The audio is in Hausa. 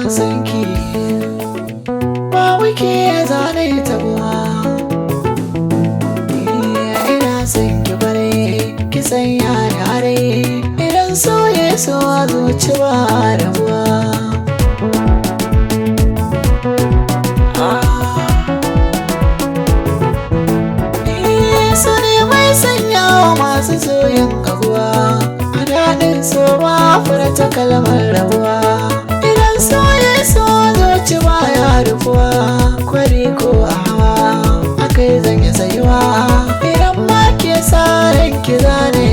San ki ba wuke zane tabuwa. Ina son ki kwarai, ki sanya ni a rai. Idan so ya so a zuci ba rabuwa. Su ne mai sanya wa masu soyin kaguwa. A daɗin so ba furta kalmar rabuwa. Idan so ya so zuci ba ya rufuwa. Kwari ko a hawa akai zan yi tsayuwa. Idan ma ke sa ranki zane.